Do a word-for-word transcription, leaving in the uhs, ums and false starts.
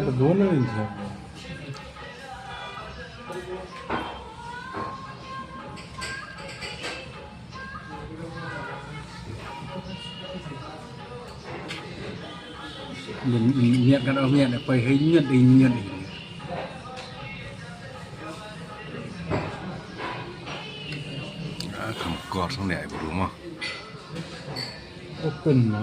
Dono inja. Miat kan miat apa hai miat hai miat. Ah, kam kor sang ne ai buru mo. Open mo.